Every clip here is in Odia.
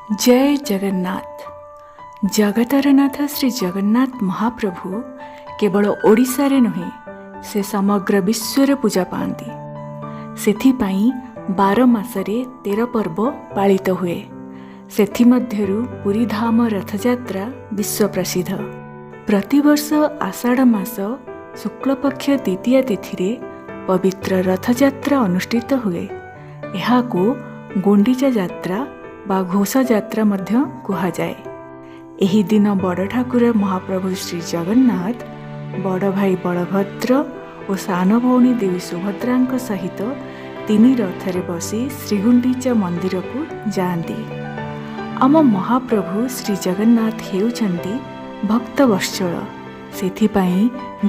ଜୟ ଜଗନ୍ନାଥ। ଜଗତର ନାଥ ଶ୍ରୀ ଜଗନ୍ନାଥ ମହାପ୍ରଭୁ କେବଳ ଓଡ଼ିଶାରେ ନୁହେଁ, ସେ ସମଗ୍ର ବିଶ୍ୱରେ ପୂଜା ପାଆନ୍ତି। ସେଥିପାଇଁ 12 ମାସରେ 13 ପର୍ବ ପାଳିତ ହୁଏ। ସେଥିମଧ୍ୟରୁ ପୁରୀଧାମ ରଥଯାତ୍ରା ବିଶ୍ୱ ପ୍ରସିଦ୍ଧ। ପ୍ରତିବର୍ଷ ଆଷାଢ଼ ମାସ ଶୁକ୍ଳପକ୍ଷ ଦ୍ୱିତୀୟା ତିଥିରେ ପବିତ୍ର ରଥଯାତ୍ରା ଅନୁଷ୍ଠିତ ହୁଏ। ଏହାକୁ ଗୁଣ୍ଡିଚା ଯାତ୍ରା ବା ଘୋଷଯାତ୍ରା ମଧ୍ୟ କୁହାଯାଏ। ଏହି ଦିନ ବଡ଼ ଠାକୁର ମହାପ୍ରଭୁ ଶ୍ରୀ ଜଗନ୍ନାଥ ବଡ଼ ଭାଇ ବଳଭଦ୍ର ଓ ସାନ ଭଉଣୀ ଦେବୀ ସୁଭଦ୍ରାଙ୍କ ସହିତ ତିନି ରଥରେ ବସି ଶ୍ରୀଗୁଣ୍ଡିଚା ମନ୍ଦିରକୁ ଯାଆନ୍ତି। ଆମ ମହାପ୍ରଭୁ ଶ୍ରୀ ଜଗନ୍ନାଥ ହେଉଛନ୍ତି ଭକ୍ତବତ୍ସଳ। ସେଥିପାଇଁ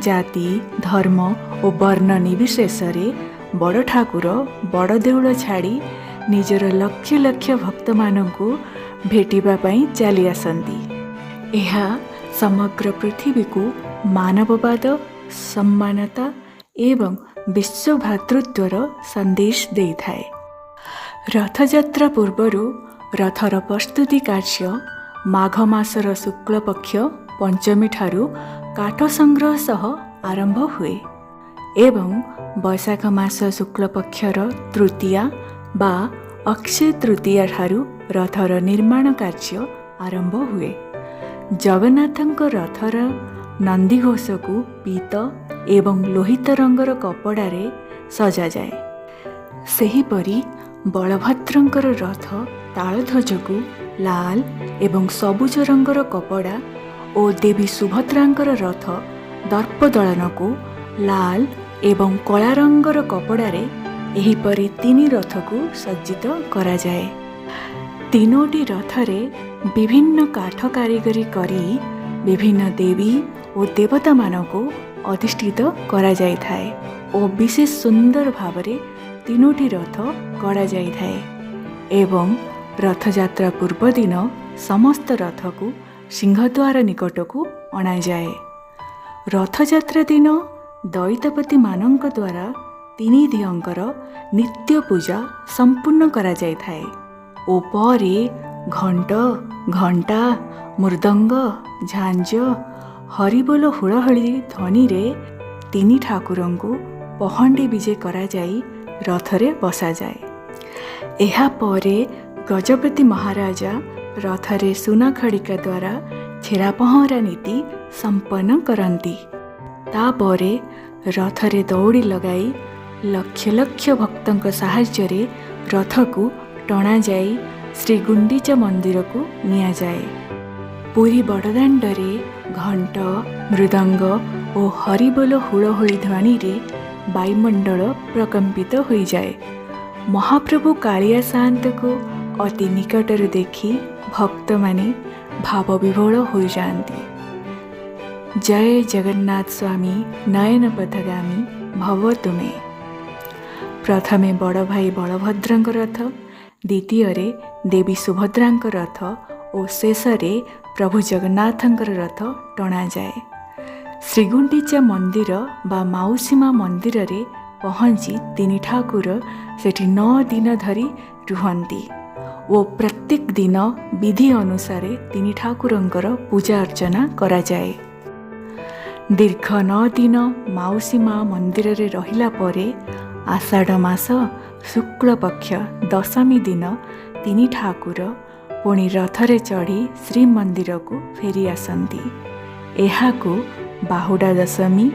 ଜାତି, ଧର୍ମ ଓ ବର୍ଣ୍ଣ ନିର୍ବିଶେଷରେ ବଡ଼ ଠାକୁର ବଡ଼ ଦେଉଳ ଛାଡ଼ି ନିଜର ଲକ୍ଷ ଲକ୍ଷ ଭକ୍ତମାନଙ୍କୁ ଭେଟିବା ପାଇଁ ଚାଲି ଆସନ୍ତି। ଏହା ସମଗ୍ର ପୃଥିବୀକୁ ମାନବବାଦ, ସମାନତା ଏବଂ ବିଶ୍ୱ ଭ୍ରାତୃତ୍ୱର ସନ୍ଦେଶ ଦେଇଥାଏ। ରଥଯାତ୍ରା ପୂର୍ବରୁ ରଥର ପ୍ରସ୍ତୁତି କାର୍ଯ୍ୟ ମାଘ ମାସର ଶୁକ୍ଳପକ୍ଷ ପଞ୍ଚମୀଠାରୁ କାଠ ସଂଗ୍ରହ ସହ ଆରମ୍ଭ ହୁଏ ଏବଂ ବୈଶାଖ ମାସ ଶୁକ୍ଳପକ୍ଷର ତୃତୀୟା ବା ଅକ୍ଷୟ ତୃତୀୟା ଠାରୁ ରଥର ନିର୍ମାଣ କାର୍ଯ୍ୟ ଆରମ୍ଭ ହୁଏ। ଜଗନ୍ନାଥଙ୍କ ରଥର ନନ୍ଦିଘୋଷକୁ ପୀତ ଏବଂ ଲୋହିତ ରଙ୍ଗର କପଡ଼ାରେ ସଜାଯାଏ। ସେହିପରି ବଳଭଦ୍ରଙ୍କର ରଥ ତାଳଧ୍ୱଜକୁ ଲାଲ ଏବଂ ସବୁଜ ରଙ୍ଗର କପଡ଼ା ଓ ଦେବୀ ସୁଭଦ୍ରାଙ୍କର ରଥ ଦର୍ପଦଳନକୁ ଲାଲ ଏବଂ କଳା ରଙ୍ଗର କପଡ଼ାରେ, ଏହିପରି ତିନି ରଥକୁ ସଜ୍ଜିତ କରାଯାଏ। ତିନୋଟି ରଥରେ ବିଭିନ୍ନ କାଠ କାରିଗରୀ କରି ବିଭିନ୍ନ ଦେବୀ ଓ ଦେବତାମାନଙ୍କୁ ଅଧିଷ୍ଠିତ କରାଯାଇଥାଏ ଓ ବିଶେଷ ସୁନ୍ଦର ଭାବରେ ତିନୋଟି ରଥ ଗଢ଼ାଯାଇଥାଏ ଏବଂ ରଥଯାତ୍ରା ପୂର୍ବଦିନ ସମସ୍ତ ରଥକୁ ସିଂହଦ୍ୱାର ନିକଟକୁ ଅଣାଯାଏ। ରଥଯାତ୍ରା ଦିନ ଦଇତାପତିମାନଙ୍କ ଦ୍ୱାରା ତିନି ଦିଅଁଙ୍କର ନିତ୍ୟ ପୂଜା ସମ୍ପୂର୍ଣ୍ଣ କରାଯାଇଥାଏ ଓ ପରେ ଘଣ୍ଟ, ଘଣ୍ଟା, ମୃଦଙ୍ଗ, ଝାଞ୍ଜ, ହରିବୋଲ, ହୁଳହୁଳି ଧ୍ୱନିରେ ତିନି ଠାକୁରଙ୍କୁ ପହଣ୍ଡି ବିଜେ କରାଯାଇ ରଥରେ ବସାଯାଏ। ଏହାପରେ ଗଜପତି ମହାରାଜା ରଥରେ ସୁନା ଖଡ଼ିକା ଦ୍ୱାରା ଛେରା ପହଁରା ନୀତି ସମ୍ପନ୍ନ କରନ୍ତି। ତାପରେ ରଥରେ ଦଉଡ଼ି ଲଗାଇ ଲକ୍ଷ ଲକ୍ଷ ଭକ୍ତଙ୍କ ସାହାଯ୍ୟରେ ରଥକୁ ଟଣାଯାଇ ଶ୍ରୀ ଗୁଣ୍ଡିଚା ମନ୍ଦିରକୁ ନିଆଯାଏ। ପୁରୀ ବଡ଼ଦାଣ୍ଡରେ ଘଣ୍ଟ, ମୃଦଙ୍ଗ ଓ ହରିବୋଲ, ହୁଳହୁଳି ଧ୍ୱନିରେ ବାୟୁମଣ୍ଡଳ ପ୍ରକମ୍ପିତ ହୋଇଯାଏ। ମହାପ୍ରଭୁ କାଳିଆ ସାଆନ୍ତକୁ ଅତି ନିକଟରୁ ଦେଖି ଭକ୍ତମାନେ ଭାବବିହ୍ୱଳ ହୋଇଯାଆନ୍ତି। ଜୟ ଜଗନ୍ନାଥ ସ୍ୱାମୀ ନୟନ ପଥଗାମୀ ଭବ ତୁମେ। ପ୍ରଥମେ ବଡ଼ ଭାଇ ବଳଭଦ୍ରଙ୍କ ରଥ, ଦ୍ୱିତୀୟରେ ଦେବୀ ସୁଭଦ୍ରାଙ୍କ ରଥ ଓ ଶେଷରେ ପ୍ରଭୁ ଜଗନ୍ନାଥଙ୍କର ରଥ ଟଣାଯାଏ। ଶ୍ରୀଗୁଣ୍ଡିଚା ମନ୍ଦିର ବା ମାଉସୀ ମା ମନ୍ଦିରରେ ପହଞ୍ଚି ତିନି ଠାକୁର ସେଠି 9 ଦିନ ଧରି ରୁହନ୍ତି ଓ ପ୍ରତ୍ୟେକ ଦିନ ବିଧି ଅନୁସାରେ ତିନି ଠାକୁରଙ୍କର ପୂଜା ଅର୍ଚ୍ଚନା କରାଯାଏ। ଦୀର୍ଘ 9 ଦିନ ମାଉସୀ ମା ମନ୍ଦିରରେ ରହିଲା ପରେ ଆଷାଢ଼ ମାସ ଶୁକ୍ଳପକ୍ଷ ଦଶମୀ ଦିନ ତିନି ଠାକୁର ପୁଣି ରଥରେ ଚଢ଼ି ଶ୍ରୀମନ୍ଦିରକୁ ଫେରି ଆସନ୍ତି। ଏହାକୁ ବାହୁଡ଼ା ଦଶମୀ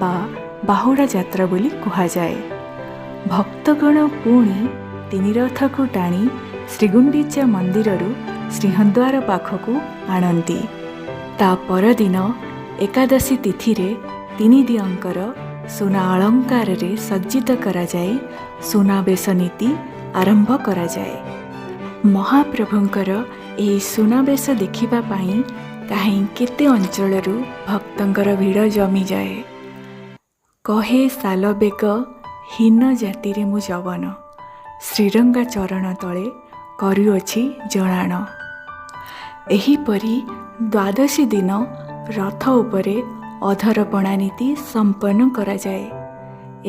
ବା ବାହୁଡ଼ା ଯାତ୍ରା ବୋଲି କୁହାଯାଏ। ଭକ୍ତଗଣ ପୁଣି ତିନି ରଥକୁ ଟାଣି ଶ୍ରୀଗୁଣ୍ଡିଚା ମନ୍ଦିରରୁ ସିଂହଦ୍ୱାର ପାଖକୁ ଆଣନ୍ତି। ତା ପରଦିନ ଏକାଦଶୀ ତିଥିରେ ତିନି ଦିଅଁଙ୍କର ସୁନା ଅଳଙ୍କାରରେ ସଜ୍ଜିତ କରାଯାଇ ସୁନାବେଶ ନୀତି ଆରମ୍ଭ କରାଯାଏ। ମହାପ୍ରଭୁଙ୍କର ଏହି ସୁନାବେଶ ଦେଖିବା ପାଇଁ କାହିଁ କେତେ ଅଞ୍ଚଳରୁ ଭକ୍ତଙ୍କର ଭିଡ଼ ଜମିଯାଏ। କହେ ସାଲବେଗ, ହୀନ ଜାତିରେ ମୁଁ ଯବନ, ଶ୍ରୀରଙ୍ଗା ଚରଣ ତଳେ କରୁଅଛି ଜଣାଣ। ଏହିପରି ଦ୍ୱାଦଶୀ ଦିନ ରଥ ଉପରେ ଅଧରପଣା ନୀତି ସମ୍ପନ୍ନ କରାଯାଏ।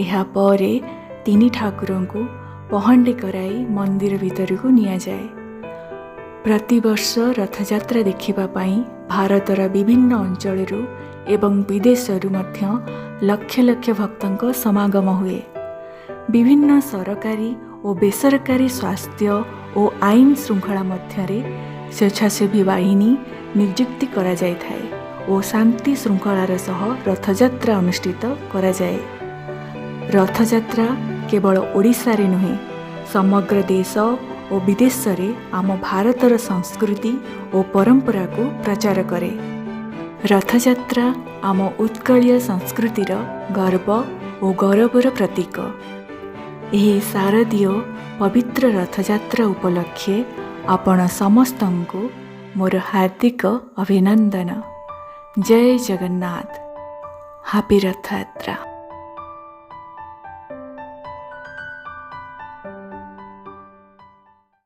ଏହାପରେ ତିନି ଠାକୁରଙ୍କୁ ପହଣ୍ଡି କରାଇ ମନ୍ଦିର ଭିତରକୁ ନିଆଯାଏ। ପ୍ରତିବର୍ଷ ରଥଯାତ୍ରା ଦେଖିବା ପାଇଁ ଭାରତର ବିଭିନ୍ନ ଅଞ୍ଚଳରୁ ଏବଂ ବିଦେଶରୁ ମଧ୍ୟ ଲକ୍ଷ ଲକ୍ଷ ଭକ୍ତଙ୍କ ସମାଗମ ହୁଏ। ବିଭିନ୍ନ ସରକାରୀ ଓ ବେସରକାରୀ ସ୍ୱାସ୍ଥ୍ୟ ଓ ଆଇନ ଶୃଙ୍ଖଳା ମଧ୍ୟରେ ସ୍ୱେଚ୍ଛାସେବୀ ବାହିନୀ ନିଯୁକ୍ତି କରାଯାଇଥାଏ ଓ ଶାନ୍ତି ଶୃଙ୍ଖଳାର ସହ ରଥଯାତ୍ରା ଅନୁଷ୍ଠିତ କରାଯାଏ। ରଥଯାତ୍ରା କେବଳ ଓଡ଼ିଶାରେ ନୁହେଁ, ସମଗ୍ର ଦେଶ ଓ ବିଦେଶରେ ଆମ ଭାରତର ସଂସ୍କୃତି ଓ ପରମ୍ପରାକୁ ପ୍ରଚାର କରେ। ରଥଯାତ୍ରା ଆମ ଉତ୍କଳୀୟ ସଂସ୍କୃତିର ଗର୍ବ ଓ ଗୌରବର ପ୍ରତୀକ। ଏହି ଶାରଦୀୟ ପବିତ୍ର ରଥଯାତ୍ରା ଉପଲକ୍ଷେ ଆପଣ ସମସ୍ତଙ୍କୁ ମୋର ହାର୍ଦ୍ଦିକ ଅଭିନନ୍ଦନ। ଜୟ ଜଗନ୍ନାଥ। ହାପି ରଥଯାତ୍ରା।